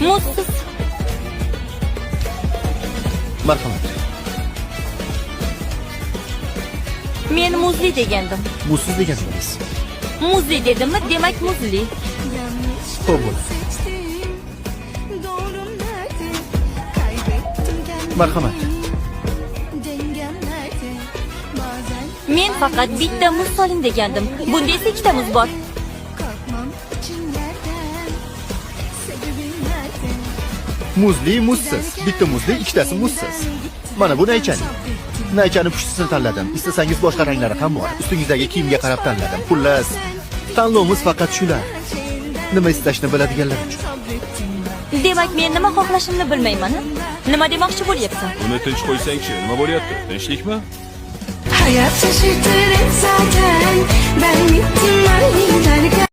Muzsiz. Marhamat. Men muzli degandim. Muzsiz deganmingiz. Muzli dedimmi, demak muzli. Xo'p bo'ldi. Marhamat. Men faqat bitta muz soling degandim. Bunda esa ikkita muz bor. Muzli, muzsiz. Bitta muzli, ikkitasi muzsiz. Mana bu naychani. Naychani pushtisini tanladim. Istasangiz boshqa ranglari ham bor. Ustingizdagi kiyimga qarab tanladim. Xullas, tanlovimiz faqat shular. Nima istashni biladiganlar uchun. Demak, men nima xohlashimni bilmayman. A? Nima demoqchi bo'lyapsan? Uni tinch qo'ysangchi, nima bo'lyapti? Tinchlikmi? Hayat şaşırtır hep zaten. Ben bittim ben giderken.